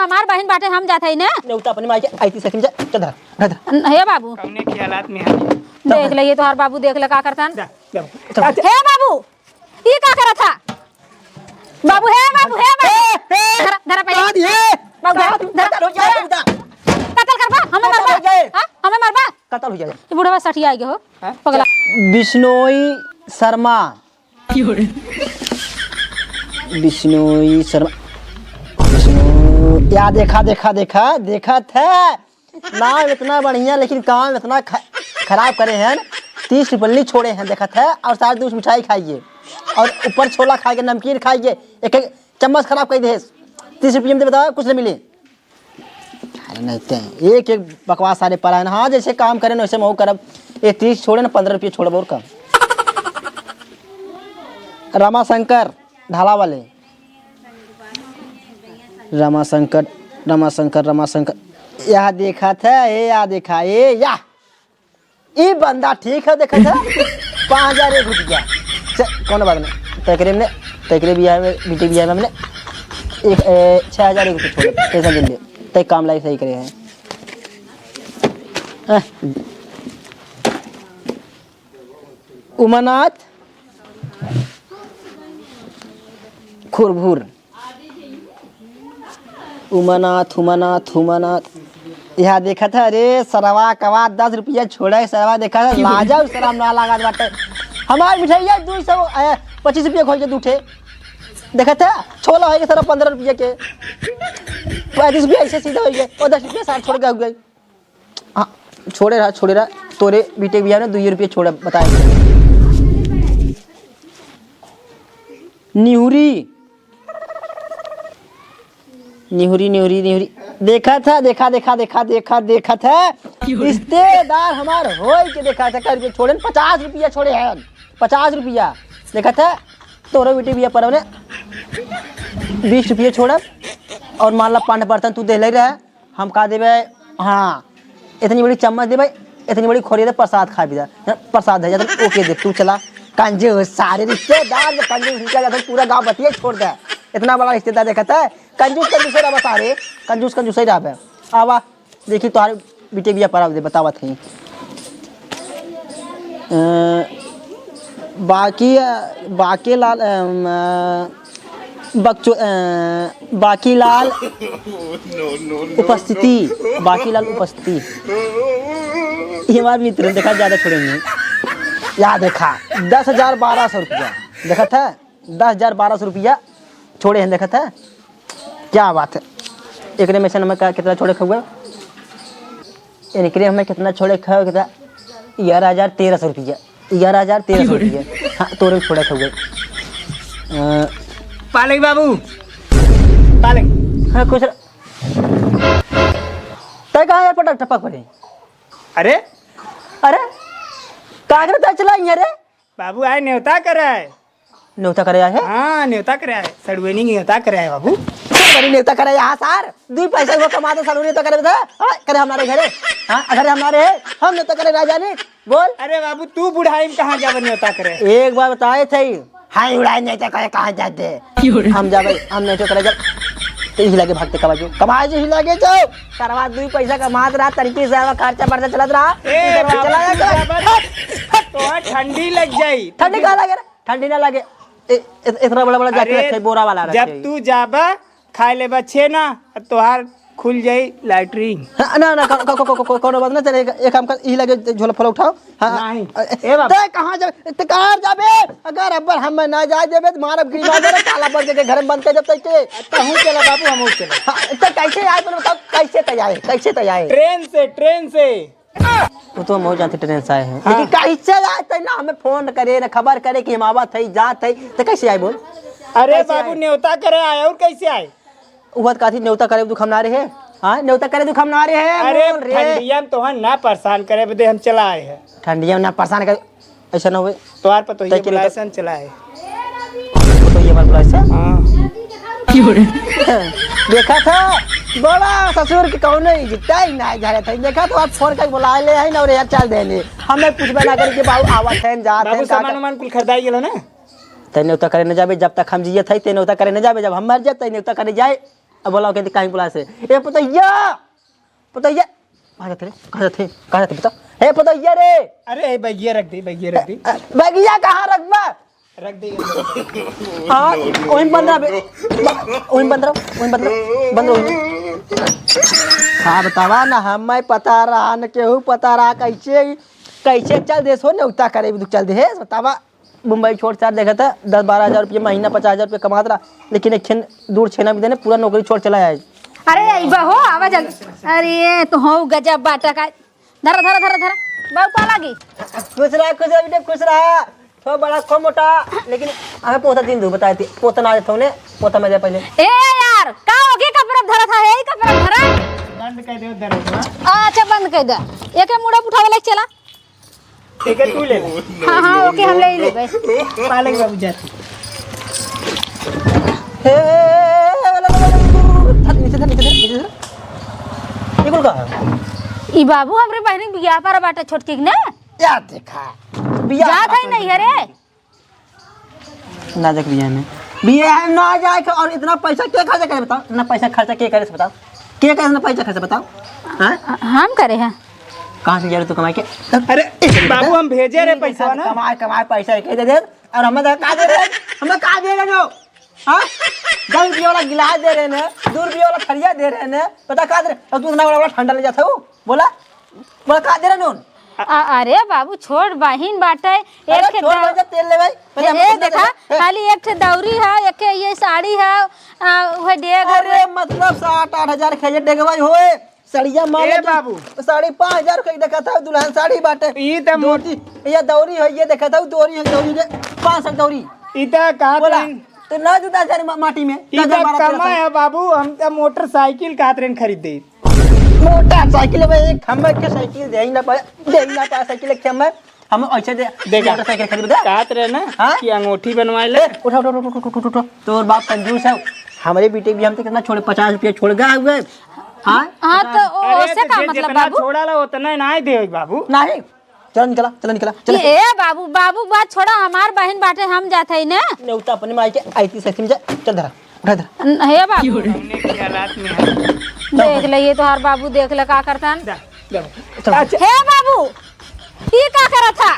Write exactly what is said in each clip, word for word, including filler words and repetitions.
हमार बहिन बाटे, हम जात हई ने। नेउता अपनी माई के आइती सकिन जा, चल धर, धर, धर। न-, हे बाबू। कौने के हालात में है? देख ले, ये तोहार बाबू, देख ले का करतन। जा, जा। चल। हे बाबू, ई का करत हा? बाबू, हे बाबू, हे बाबू। ए, ए, धरा, धरा पहिले। बाबू, हे। बाबू, धरा, बाबू, धरा। कतल हो जाए, बेटा। कतल करबा? हमें कतल मरबा? हो जाए। हाँ? हमें मरबा? कतल हो जाए। ये बुढ़वा सठिया आइगे हो। हाँ? पगला। बिश्नोई शर्मा। बिश्नोई शर्मा। बिश्नोई, या देखा, देखा, देखा, देखत है। नाम इतना बढ़िया, लेकिन काम इतना ख-, खराब करे हैं। तीस रुपये छोड़े हैं, देखत है, और साढ़े दो सौ मिठाई खाइए, और ऊपर छोला खाइए, नमकीन खाइए, एक एक चम्मच खराब कर दे। तीस रुपये में तो बताओ, कुछ नहीं मिले। अरे नहीं ते, एक एक बकवास सारे परा है ना। हाँ, जैसे काम करें ना, वैसे मैं वो करब। ये तीस छोड़े ना, पन्द्रह रुपये छोड़ब, और का। रमाशंकर ढाला वाले। रमाशंकर, रमाशंकर, रमाशंकर। यह देखत है, ए, या देखा, ए, या। ई बंदा ठीक है, देखत है। पाँच हजार एक रुपया। च-, कौनो बात नहीं। तकरे में, तकरे बियाह में, बेटी बियाह में हमने एक, ए, छः हजार एक रुपया छोड़, पैसा दे ले। तय काम लाई सही करे हैं। अह। उमानाथ खुरभुर। उमानाथ, उमानाथ, उमानाथ। यहाँ देखत है, अरे सरवा कवा दस रुपया छोड़े, सरवा देखत है, लाजा शरम ना लागत बाटे। हमार मिठाइया दू सौ, ए, पच्चीस रुपया खोल के दू ठे। देखत है, छोला होइगे सरवा पन्द्रह रुपया के। पैंतीस रुपया ऐसे सीधा होइगे, और दस रुपया सार छोड़ के हो गए। हाँ, छोड़े रहा, छोड़े रहा। तोरे बेटे के बियाह में दुइये रुपये छोड़े, बताए। निहुरी, निहुरी, निहुरी, निहुरी। देखत है, देखा, देखा, देखा, देखा, देखत है। रिश्तेदार हमार होई के देखत है, कर के छोड़े, पचास रुपया छोड़े हैं, पचास रुपया। देखत है, तोरे बेटे बियाह पर ने बीस रुपया छोड़ब, और मान ला पाँच बर्तन तू देले रहे, हम का देबे? हाँ, इतनी बड़ी चम्मच देबे, इतनी बड़ी खोरिया दे, प्रसाद खा भी जा। प्रसाद है, जाते ओके दे, तू चला। कंजूस, सारे रिश्तेदार में कंजूस निकल जाते, पूरा गाँव बतिये छोड़ दे। इतना बड़ा रिश्तेदार देखत है, कंजूस, कंजूस रहा सारे, कंजूस, कंजूस ही रहा। आवा, देखी तोहार बिटिया बिया पराव दे, बतावत हई। अ, बाकी, अ, बाकी लाल, अ, म, बकचो-, अ, बाकी लाल उपस्थिति, बाकी लाल उपस्थिति। ये हमार मित्र, देखा, ज्यादा छोड़ेंगे। या देखा, दस हजार बारह सौ रुपया, देखत है? दस हजार बारह सौ रुपया छोड़े हैं, देखत है? क्या बात है। एकरे में से हमें का, कितना छोड़े खउआ? इनकरे हमें कितना छोड़े खउआ, कितना? ग्यारह हजार तेरह सौ रुपया। ग्यारह हजार तेरह सौ रुपया। हाँ, तोरे छोड़े खउआ। अ, पालक बाबू, पालक। हाँ, खुश रह। तय कहाँ यार पटक टपक पड़े? अरे, अरे, कागरे तय चला यहाँ रे? बाबू आए न्योता करे आए। न्योता करे आए है? हाँ, न्योता करे आए। सड़ुएनी न्योता करे आए बाबू। सड़ुएनी न्योता करे आए, हाँ सर। दुई पैसा वो कमा दे, सड़ुएनी न्योता करे बता। हाँ, करे हमारे घरे। हाँ, अगर हमारे है, हम न्योता करे राजा ने। बोल। अरे बाबू, तू बुढ़ाई में कहाँ जाबे न्योता करे? एक बार बताए थे। हाँ, उड़ाई न्योता करे कहाँ जाते? हम जाबे, हम न्योता करे जब। तो यही लगे भागते कमा जो। कमाए जो ही लगे जाओ। करवा दुई पैसा कमात रहा, तरीके से अब खर्चा बर्चा चलत रहा। ए इधर बाबू, चला तू जाता। जाबा, तोहार ठंडी लग जाई। ठंडी कहाँ लगे रे? ठंडी ना लगे। ए, इत-, इतना बड़ा बड़ा जैकेट अरे, रखे, बोरा वाला जब रखे। तू जाबा, खाए लेबा छेना, तोहार खुल जाई लैट्रिन। हाँ, ना, ना, को-, को-, को-, को-, को-, कोनो बात ना, चले, एक, एक काम कर, ई लगे झोला फोला उठाओ। हाँ, नहीं। ए, ए बाबू। ते कहाँ जाबे? ते कहाँ जाबे? अगर अब्बर हम ना जाए देबे, तो मारब गिरी मार देबे, ताला बंद करके घर में बंद कर देबे, तैके। तहूँ चला बाबू, हमहूँ चला। हाँ, तो कैसे आए, बोलो, बताओ, कैसे तय आए? कैसे तय आए? ट्रेन से, ट्रेन से। वो तो हम हो जानते ट्रेन से आए हैं। हाँ। लेकिन कैसे आए थे ना, हमें फोन करे, ना खबर करे कि हम आवत है, जात है, तो कैसे आए बोल? अरे कैसे बाबू, आए? न्योता करे आए, और कैसे आए? वो बात कहा थी, न्योता करे दुख हम ना रहे। हाँ, न्योता करे दुख हम ना रहे, अरे बोल रे। ठंडिया में तोहन ना परेशान करे बदे हम चला आए हैं। ठंडिया में ना परेशान करे, ऐसा ना होवे। तोहार पर तो ये तय के बुलाए न्योता सन चला है। वो तो ये हमारे बुलाए से। हाँ। देखा था, बड़ा ससुर के कौनो इज्जत ही ना झारे था। देखा तो आप फोन करके बुला ले हैं ना, और यार चल देने। हमें पूछबे ना करे कि बाबू आवत हैं, जात बाबू, हैं, का सामान कर- वामान कुल खरीदाई गेलो ना? तैने उता करे न जाबे, जब तक हम जियत है, तैने उता करे न जाबे, जब हम मर जाए, तैने उता करे जाए। अब बोला, कहते, "काहे बुलाए से?" "ए, पतोहिया, पतोहिया।" "कहाँ जाते रे? कहाँ जाते? कहाँ जाते बता? ए, पतोहिया रे!" "अरे, ए, बैगिया रख दे, बैगिया रख दे।" "अ, बैगिया कहाँ रखबा?" "रख दे।" हाँ, वहीं बंद रहा बे। वहीं बंद रहा, वहीं बंद रहा, बंद रहा वहीं। हाँ, बतावा ना, हमें पता रहा, न केहू पता रहा, कैसे, कैसे चल देस हो, नेवता करे, चल देस, बतावा। मुंबई छोड़ चार देखा था, दस बारह हजार रुपये महीना, पचास हजार रुपये कमात रहा, लेकिन एक खेन दूर छेना भी देने, पूरा नौकरी छोड़ चला आए। अरे, अइबा हो, आवा जल्दी। अरे, तो हो गजब बाटा का। धरा, धरा, धरा, धरा। बाबू, पा लागी। खुश रहा, खुश रहा बेटे, खुश रहा। थो बड़ा, खो मोटा, लेकिन हमें पोता दिन दू बताए थे, पोता ना देता उन्हें, पोता में दे पहले। ए यार, का हो गया, कपड़ा धरा था, यही कपड़ा धरा। बंद कर दे, धरा था। अच्छा, बंद कर दे। एक मुड़ा उठावे लायक चला। ठीक है, तू ले ले। हाँ, हाँ, ओके, हम ले ही लेबे। पालक बाबू जाते। हे, हे, हे, हे, हे, हे, नीचे धर, नीचे धर, नीचे धर। ये कुल का है? ई बाबू हमरे बहिनी के बियाह पर बाटे छोटकी के ने। या देखा, बियाह जात है पर नहीं, अरे। ना देख बियाह में। बियाह ना जाए के, और इतना पैसा के खर्चा करे बताओ? इतना पैसा खर्चा के करे से बताओ? के करे इतना पैसा खर्चा बताओ? हाँ? हम करे हैं। कहाँ से ले रहे तू कमाई के? अरे, बाबू, हम भेजे रहे पैसा ना। कमाए, कमाए पैसा के दे दे। और हमें तो का दे रहे? हमें का दे रहे हो? हाँ? दस रुपये वाला गिलास दे रहे हैं, दो रुपये वाला थरिया दे रहे हैं, पता का दे रहे? और तू इतना बड़ा, बड़ा ठंडा ले जाता हो? बोला, बोला, का दे रहे नून? आ, अरे बाबू, छोट बहिन बाटे, अरे एक छोट दौ-, बहिन से तेल ले भाई, पहले ए, हम ए, देखा, ले, ए। खाली एक ठे दौरी है, एक ठे ये साड़ी है, आ, वह डेग है। अरे मतलब सात आठ हजार के ये डेगवा होए, सड़िया मार ए ले तू। बाबू। साढ़े पाँच हजार के देखा था दुल्हन साड़ी बाटे। ई त मो- दौरी, ये दौरी है, ये देखा था दौरी है, दौरी रे, पाँच सौ दौरी। ई त कहा बोला, था तो ना जूता सारी मा-, माटी में, ई दस हजार त बारह तेरह सौ। कमा है बाबू, हम त मोटरसाइकिल कहत रहन खरीद दे। मोटरसाइकिल में एक खम्बे के साइकिल दे ही ना पाए, दे ही ना पाए साइकिल एक खम्बे। हम ऐसे दे, देखा, मोटरसाइकिल खरीद दे। कहत रहे ना हाँ? कि अंगूठी बनवाए ले। ए, उठा, उठा, उठा। तोर बाप कंजूस है। हमरे बेटे भी हमसे कितना छोड़े, पचास रुपया छोड़ गया हुआ है। हाँ? हाँ, तो ओ-, अरे, ओसे तो का जे मतलब जितना बाबू? छोड़ा ला, उतना ना ही दे बाबू। नहीं। चला निकला, चला निकला, चला। ये, ए बाबू, बाबू बात छोड़ा, हमार बहिन बाटे, हम जात हई ने। नेवता अपने माई के आईती सखी में जा, चल धरा, उठा धरा। न-, हे बाबू। हमने किया रात में है। देख ले, ये तोहार बाबू, देख ले का करतन। जा, जा। चल। अच्छा। हे बाबू, ई का करत था?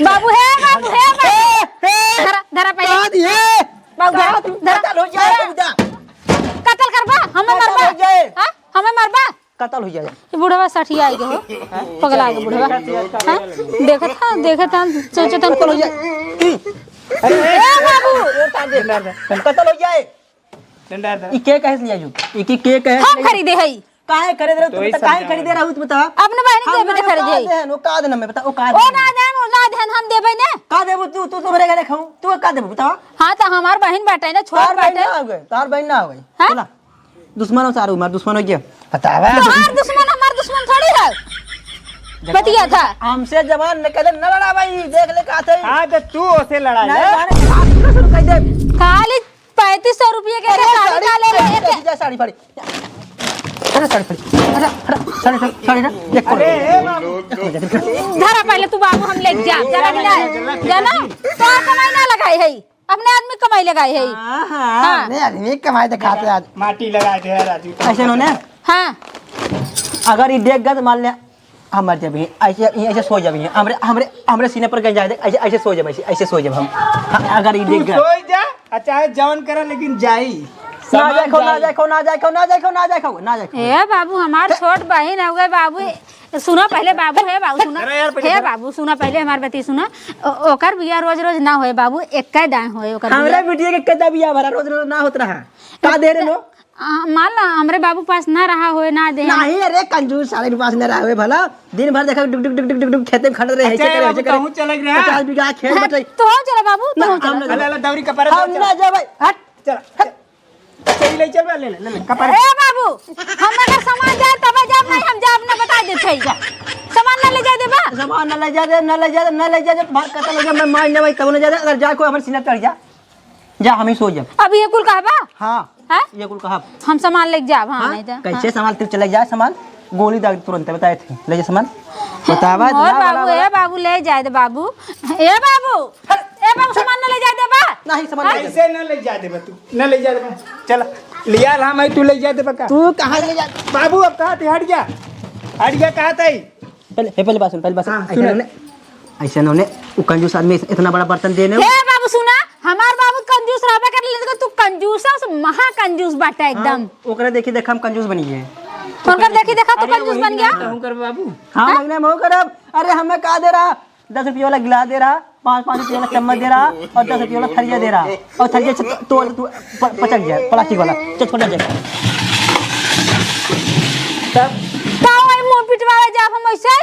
बाबू, हे बाबू, हे बाबू। ए, ए, धरा, धरा पहले। का दिए? बाबू, धरा, का तू धरा। कतल हो जाए, धरा। तू जा। कतल करबा? हमें कतल मरबा? हो जाए। हाँ? हमें मरबा? कतल हो जाए। ये बुढ़वा सठिया आइ गए हो। पगला गए बुढ़वा। हाँ? देखत था, देखत था, सोचत था, कतल हो जाए। ए बाबू। कतल हो जाए। डंडा, डंडा। ई के कहे से लिया जो? ई के, के कहे से हम लिया? खरीदे हई। काहे खरीदे रहू? तो तू ई बता, सब काहे जाने खरीदे दे। रहू? तू बता। अपने बहिनी हम देबे ना खरीदे। दे, ओ का देन हमें बता, ओ का ओ देन? ना देन, ओ ना देन, हम देबे ने। का देबू तू? तू तो हमरे घरे खाऊ। तू का देबू बता? हाँ, तो हमार बहिन बाटे ना, छोट तार बहिन बाटे। ना हो गए, तार बहिन ना हो गए। हाँ? चला। दुश्मन हो सारू, हमार दुश्मन हो गया। बतावा। तोहार दुश्मन, हमार दुश्मन थोड़ी है। जब बतिया था। हमसे जबान निकले न लड़ा भाई, देख ले का थे। हाँ, तो तू ओसे लड़ा नहीं, ले। मारे हाथ में शुरू कर दे। खाली पैंतीस सौ रुपये के अरे, साड़ी साड़ी, डाले साड़ी, रहे थे। साड़ी, साड़ी फाड़ी। अरे, साड़ी फाड़ी। अरे, अरे, साड़ी, साड़ी, साड़ी ना। देख, अरे, ए बाबू। धरा पहले तू बाबू, हम लेके जा। जरा भी ना। जाना? तो कमाई ना लगाई है। अपने आदमी कमाई लगाई है। हाँ, हाँ, हाँ। अपने आदमी कमाई दिखाते आज। माटी लगा दे है राजू। ऐसे उन्होंने? हाँ। अगर ये देख गए तो मान ले, हम मर जाबे, ऐसे, ऐसे सो जाबे, हमरे, हमरे, हमरे सीने पर कहीं जाए दे, ऐसे, ऐसे सो जाबे, ऐसे, ऐसे सो जाबे हम। हाँ, अगर ये तू देख गया। सोई जा, आ चाहे जवन करे, लेकिन जाई। ना जाए खो, ना जाए खो, ना जाए खो, ना जाए खो, ना जाए खो, ना जाए खो। ए बाबू, हमार छोट बहिन हो गए बाबू। सुना पहले बाबू, हे बाबू, सुना। अरे यार, पहले हे बाबू, सुना पहले हमार बती सुना। ओ-, ओकर बिया रोज रोज ना होए बाबू, एक दाएं होए ओकर हमरे बिया। बिटिया के कदा बिया भरा रोज रोज ना होत रहा। का दे रहे नो? आ, मान ला, हमरे बाबू पास ना रहा होए, ना दे। नहीं, अरे, कंजूस सारे के पास ना रहा होए भला। दिन भर देखा, डुक, डुक, डुक, डुक, डुक, खेते में खड़े रहे, अच्छा, ऐसे करे, बाबू, ऐसे करे। कहूँ चले गए, हाँ? पचास बीघा खेत बटई। तो हो चला बाबू, तो हम हो ना चला। जाबे। अरे, अरे, दौरी कपड़ा हम ना जाबे, हट। चला, चला। चल, ले चल, ले, ले, ले, ले, कपड़ा। ए बाबू, हम अगर सामान जाए, तब जाब नहीं, हम जाब ना, बता देते हैं। सामान ना ले जाए देबा? सामान ना ले जाए दे, ना ले जाए दे, ना ले जाए दे, बाहर कतल हो जाए, मैं मार ना भाई, तब ना जाए दे, अगर जाए कोई हमारे सीना चढ़ जा। जा, हम ही सो जाब। अब ये कुल कहबा? हाँ, हाँ? ये कुल कहब। हम सामान लेके जाब, हाँ, हाँ? नहीं तो, कैसे हाँ। सामान तू चले जाए, सामान गोली दाग तुरंत बताए थे, ले जा सामान। बतावा, और इतना बड़ा बाबू, बड़ा। ए बाबू, ले जाए दे बाबू। ए बाबू, ए बाबू, सामान ना ले जाए दे बा। नहीं, सामान हाँ? नहीं। ऐसे ना ले जाए दे बा तू, ना ले जाए दे बा। चला। लिया ला, मैं तू ले जा दे बका। तू कहाँ ले जा? बाबू, अब कहाँ थे? हट जा, हट जा, कहाँ थे? पहले, हे, पहले बात सुन, पहले बात सुन। हाँ, ऐसे सुन। उन्होंने, ऐसे उन्होंने, वो कंजूस आदमी इतना बड़ा बर्तन देने। हे बाबू, सुना, हमार बाबू कंजूस रहबे करे, लेकिन तू कंजूस है, महा कंजूस बाटा एकदम। हाँ, ओकरे देखी देखा हम कंजूस बनी गए। उनकर देखी देखा तू अरे, कंजूस वही बन गया। ना कहूँ कर बाबू। हाँ, हाँ? महीने में हो करब। अरे, हमें का दे रहा? दस रुपये वाला गिलास दे रहा, पाँच, पाँच रुपये वाला चम्मच दे रहा और दस रुपये वाला थरिया दे रहा। और थरिया से तो, तो, तो प-, पचक गया, प्लास्टिक वाला, चल, छोटा जाए। तब का वही मुंह पिटवावे जाब हम ऐसे?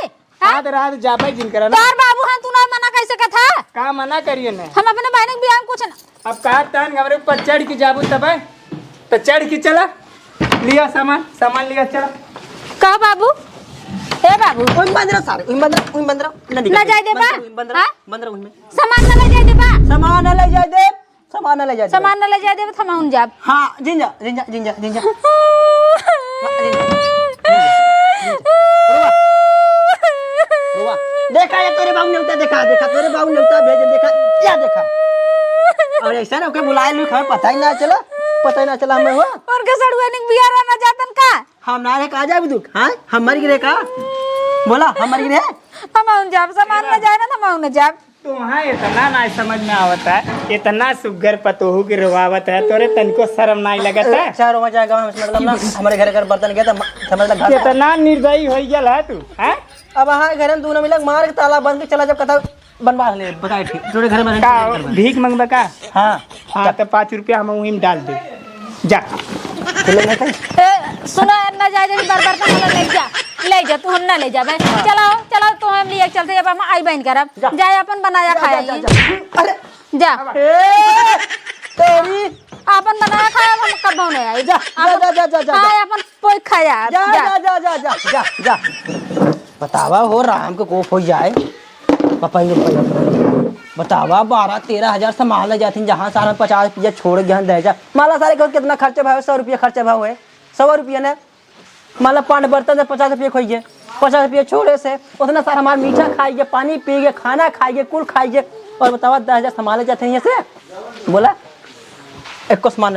हाँ? आध रात जाबे जिन करा ना। तोर बाबू हैं, तू ना मना कैसे कथा? का मना करिए ने? हम अपने बहन के बियाह में कुछ ना। अब का तान हमरे ऊपर चढ़ के जाबू तबे? तो चढ़ के चला, लिया सामान, सामान लिया, चला। का बाबू? ए बाबू। उइम बंद रह सारे, उइम बंद रह, उइम बंद रह, ना निकल ना जाए। जाए देबा? बंद रह, उइम बंद रह, हाँ? उइम बंद रह। सामान ना ले जाए देबा? हाँ? सामान ना ले जाए देब, सामान ना ले जाए देब। सामान ना ले जाए देब, तो हम जाब। हाँ, जिन जा, जिन जा, जिन जा, जिन जा। हाँ, जिन जा, जिन जा, जिन जा। रुआ। रुआ। देखा, ये तोरे बाबू नेवता देखा, देखा, तोरे बाबू नेवता भेजे, देखा, या देखा। और ऐसा ना, ओके बुलाए लू, हमें पता ही ना चला, पता ही ना चला हमें हुआ। और के सड़ुआ निक बियाह रहना जातन का? हम ना रे, का जाबू तू? हाँ? हम मर गिरे का? बोला, हम मर गिरे? हम आउन जाब, सामान ना जाए ना, हम आउन जाब। तुम्हार इतना ना समझ में आवत है, इतना सुग्घर पतोहू के रोवावत है, तोरे तनको शर्म नाई लगत है? चार रोवा जाएगा, हम मतलब ना, हमारे घर, घर बर्तन गया था, म-, समझ लग घर। कितना निर्दयी हो गया है तू, हैं? अब हाँ, घर में दोनों मिलक मार के ताला बंद के चला, जब कथा बनवा ले, बताए ठीक, तोरे घर में का, घर में। भीख मंगबा का? हाँ। हाँ, तो पाँच रुपया हम वहीं में डाल दे। जा। चलो, मैं कहीं। ए, सुनो, ना जाए दे, बार बार तो हमरा ले जा, ले जा, तू हम ना ले जाबे। चलाओ, चलाओ, तू हम लिए चलते, अब हम आई बहन करब। जा। जाए, अपन बनाया जा, खाया जा, ही। जा, जा। अरे। जा। ए, तेरी। अपन बनाया खाया, हम कब नहीं आई। जा, जा, अपन जा, जा, जा, जा। खाए, अपन पोई खाया, जा, जा। जा, जा, जा, जा, जा, जा। बतावा हो, राम के कोप हो जाए। पापा, ये पापा, बतावा, बारह तेरह हजार से माला जाती, जहाँ सारा पचास रुपया छोड़ गया, दे जा। माला सारे को कितना खर्चा भाव है? सौ रुपया खर्चा भाव है, सौ रुपया ने। माला पान बर्तन से पचास रुपया खोइए, पचास रुपया छोड़े से, उतना सारा हमार मीठा खाइए, पानी पीइए, खाना खाइए, कुल खाइए, और बतावा, दस हजार संभाले जाते हैं से? बोला, एको सामान